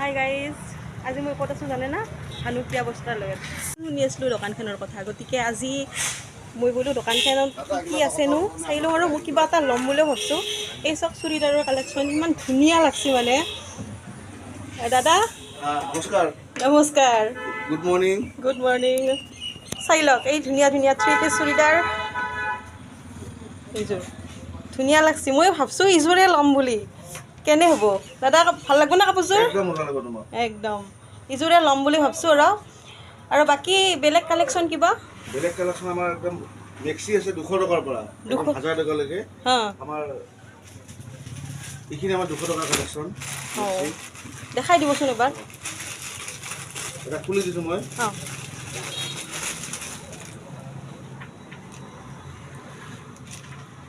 Hi guys, আজি মই ক'ত আছোঁ জানে না? ভানুপ্ৰিয়া বস্ত্ৰালয়ত। শুনি আছিলোঁ দোকানখনৰ কথা, গতিকে আজি মই বোলো দোকানখনত কি কি আছেনো চাই লওঁ আৰু মই কিবা এটা ল'ম বুলিও ভাবছোঁ। এই চব চুৰিদাৰৰ কালেকশ্যন ইমান ধুনীয়া লাগছে মানে। দাদা। নমস্কাৰ। নমস্কাৰ। Good morning. Good morning. চাই লওক, এই ধুনীয়া ধুনীয়া থ্ৰী পিচ চুৰিদাৰ, এইযোৰ ধুনীয়া লাগছে। মই ভাবছোঁ ইযোৰে ল'ম বুলি। কেনে হ'ব দাদা, ভাল লাগব না কাপোৰযোৰ? একদম মজা লাগিব তোমাক। একদম ইযোৰে ল'ম বুলি ভাবছোঁ। আৰু বাকী বেলেগ কালেকশ্যন কিবা? বেলেগ কালেকশ্যন আমাৰ একদম মেক্সি আছে 200 টকাৰ পৰা 200। 1000 টকালৈকে। আমাৰ এইখিনি আমাৰ 200 টকাৰ কালেকশ্যন। অঁ, দেখাই দিবচোন এবাৰ। এটা খুলি দিছোঁ মই। অঁ।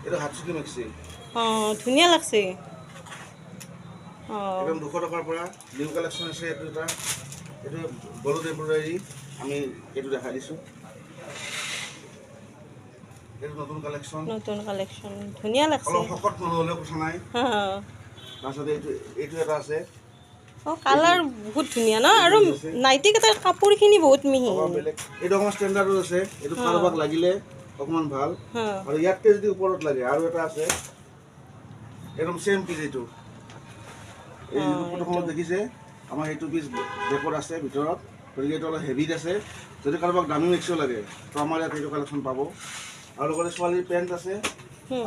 এইটো হাতচুটি মেক্সি। অঁ, ধুনীয়া লাগছে অঁ। একদম 200 টকাৰ পৰা নিউ কালেকশ্যন আছে। এইটো এটা, এইটো গলত এম্ব্ৰইডাৰী, আমি এইটো দেখাই দিছোঁ। এইটো নতুন কালেকশ্যন। নতুন কালেকশ্যন, ধুনীয়া লাগছে। অলপ শকত মানুহ হ'লেও কথা নাই। তাৰপিছতে এইটো এটা আছে। অঁ, কালাৰ বহুত ধুনীয়া ন? আৰু নাইটি কেইটাৰ কাপোৰখিনি বহুত মিহি। অকণমান বেলেগ, এইটো অকণমান ষ্টেণ্ডাৰ্ডো আছে। এইটো কাৰোবাক লাগিলে অকণমান ভাল। আৰু ইয়াতকৈ যদি ওপৰত লাগে, আৰু এটা আছে, একদম ছেম পিচ। এইটো এই যিটো ফটোখনত দেখিছে, আমাৰ সেইটো পিচ বেকত আছে ভিতৰত। গতিকে এইটো অলপ হেভিত আছে। যদি কাৰোবাক দামী মেক্সিও লাগে, তো আমাৰ ইয়াত এইটো কালেকশ্যন পাব। আৰু লগতে ছোৱালীৰ পেণ্ট আছে।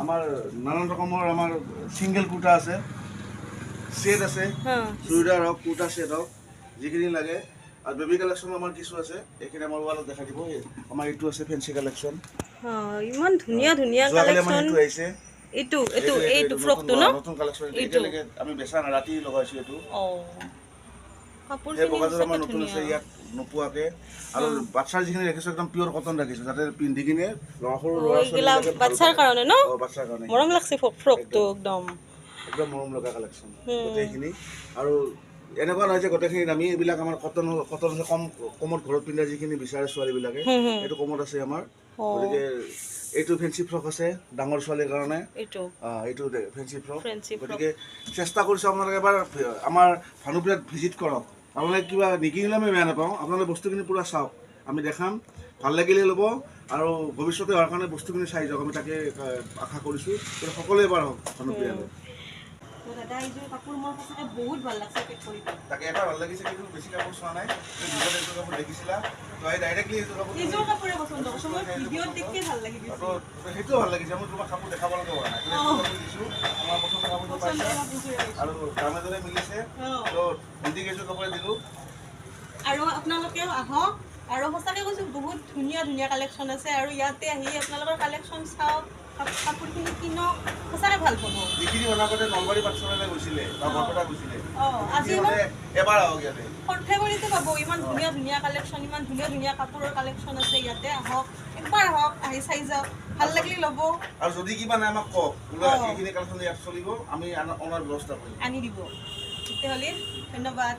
আমাৰ নানান ৰকমৰ আমাৰ ছিংগল কুৰ্তা আছে, ছেট আছে। চুৰিদাৰ হওক, কুৰ্তা ছেট হওক, যিখিনি লাগে। আৰু বেবী কালেকশ্যন আমাৰ কিছু আছে, এইখিনি আমাৰ ৱালত দেখাই দিব। এই আমাৰ এইটো আছে ফেঞ্চি কালেকশ্যন। অঁ, ইমান ধুনীয়া ধুনীয়া যোৱাকালি আমাৰ কালেকশ্যন। সেইটো আহিছে। এইটো এইটো ফ্ৰকটো ন? নতুন কালেকশ্যন। এইটো। এতিয়ালৈকে আমি বেচা নাই, ৰাতি লগাইছোঁ এইটো। অঁ, সেই কাপোৰখিনি বগাযোৰ আমাৰ সঁচাকে নতুন আছে। ধুনীয়া। ইয়াত নোপোৱাকে। আৰু বাচ্ছাৰ যিখিনি ৰাখিছোঁ, একদম পিয়ৰ কটন ৰাখিছোঁ, যাতে পিন্ধি কিনে ল'ৰা, সৰু ল'ৰা এইগিলা ছোৱালীবিলাকে ভাল বাচ্ছাৰ পায়। কাৰণে ন? অঁ, বাচ্ছাৰ কাৰণে। মৰম লাগছে ফ্ৰকটো একদম। একদম মৰম লগা কালেকশ্যন গোটেইখিনি। আৰু এনেকুৱা নহয় যে গোটেইখিনি দামী। এইবিলাক আমাৰ কটন, কটন আছে। কম কমত ঘৰত পিন্ধা যিখিনি বিচাৰে ছোৱালীবিলাকে, হুম, হুম। এইটো কমত আছে আমাৰ। গতিকে এইটো ফেঞ্চি ফ্ৰক আছে ডাঙৰ ছোৱালীৰ কাৰণে। এইটো। এইটো ফেঞ্চি ফ্ৰক। Fancy frock. গতিকে চেষ্টা কৰিছোঁ, আপোনালোকে এবাৰ আমাৰ ভানুপ্ৰিয়াত ভিজিট কৰক। আপোনালোকে কিবা নিকিনিলে আমি বেয়া নাপাওঁ। আপোনালোকে বস্তুখিনি পূৰা চাওক, আমি দেখাম, ভাল লাগিলে ল'ব। আৰু ভৱিষ্যতে হোৱাৰ কাৰণে বস্তুখিনি চাই যাওক, আমি তাকে আশা কৰিছোঁ। গতিকে সকলোৱে এবাৰ হওক ভানুপ্ৰিয়ালৈ। তো দাদা, এইযোৰ কাপোৰ মোৰ সঁচাকৈ বহুত ভাল লাগছে পেক কৰি। তাকে এটা ভাল লাগিছে, কিন্তু বেছি কাপোৰ চোৱা নাই। তুমি ভিডিঅ'ত এইযোৰ কাপোৰ দেখিছিলা, তো এই ডাইৰেক্টলি এইযোৰ কাপোৰ এইযোৰ কাপোৰে পচন্দ কৰিছোঁ মই, ভিডিঅ'ত দেখিয়ে ভাল লাগি গৈছে। তো সেইটোও ভাল লাগিছে। মই তোমাক কাপোৰ দেখাব লগা হোৱা নাই। তুমি এইটো কাপোৰ দিছোঁ, আমাৰ পচন্দৰ কাপোৰটো পচন্দৰ পাইছা। কাপোৰযোৰে পাইছোঁ। আৰু দামে দৰে মিলিছে। তো ভণ্টিক এইযোৰ কাপোৰে দিলোঁ। আৰু আপোনালোকেও আহক। আৰু সঁচাকৈ কৈছোঁ, বহুত ধুনীয়া ধুনীয়া কালেকশ্যন আছে। আৰু ইয়াতে আহি আপোনালোকৰ কালেকশ্যন চাওক, কাপোৰখিনি কিনক, সঁচাকৈ ভাল পাব। যিখিনি মানুহ আগতে নলবাৰী পাঠশালালৈ গৈছিলে বা বৰপেটা গৈছিলে, আজি সেইখিনি ইমান মানে এবাৰ আহক ইয়াতে। সৰ্থেবাৰীতে পাব ইমান ধুনীয়া ধুনীয়া কালেকশ্যন, ইমান ধুনীয়া ধুনীয়া কাপোৰৰ কালেকশ্যন আছে ইয়াতে। আহক, একবাৰ আহক, আহি চাই যাওক, ভাল লাগিলে ল'ব। আৰু যদি কিবা নাই, আমাক কওক বোলে এইখিনি কালেকশ্যন ইয়াত চলিব, আমি অনাৰ ব্যৱস্থা কৰিম। আনি দিব তেতিয়াহ'লে। ধন্যবাদ।